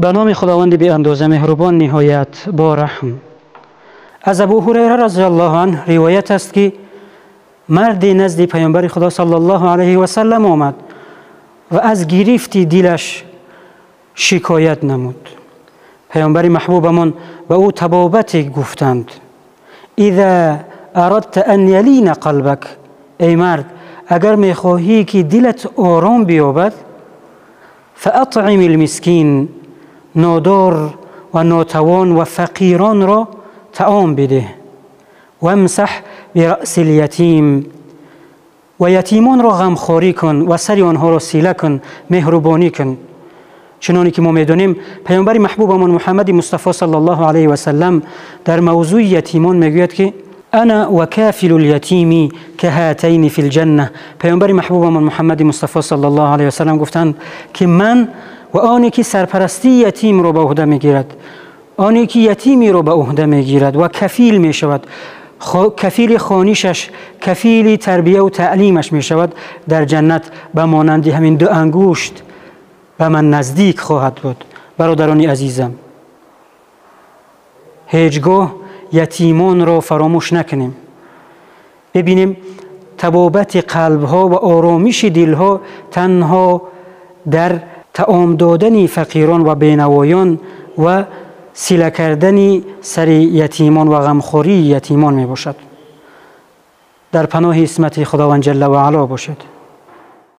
به نام خداوند بی اندازه مهربان نهایت با رحم. از ابو هریره رضی الله عنه روایت است که مردی نزد پیامبر خدا صلی الله علیه و سلم آمد و از گرفتی دلش شکایت نمود. پیامبر محبوبمان به او طبابت گفتند: اذا اردت ان یلین قلبک، ای مرد اگر میخواهی که دلت آرام بیابد، فاطعم المسکین، نادار و ناتوان و فقیران را طعام بده، و امسح برأس الیتیم، و یتیمان را غمخواری کن و سر آنها را سیله کن، مهربانی کن. چنانی که ما میدانیم پیامبر محبوبمان محمد مصطفی صلی الله علیه و سلم در موضوع یتیمان میگوید که انا وکافل الیتیم کهاتین فی الجنه. پیامبر محبوبمان محمد مصطفی صلی الله علیه و سلم گفتند که من و آنی که سرپرستی یتیم را به عهده میگیرد، آنی که یتیمی را به عهده میگیرد و کفیل میشود، کفیل خانیشش، کفیل تربیه و تعلیمش میشود، در جنت به مانند همین دو انگشت به من نزدیک خواهد بود. برادران عزیزم، هیچگاه یتیمان را فراموش نکنیم. ببینیم طبابت قلب ها و آرامش دل ها تنها در طعام دادن فقیران و بینوایان و سیله کردن سر یتیمان و غمخوری یتیمان می باشد. در پناه عصمت خداوند جل و علا باشد.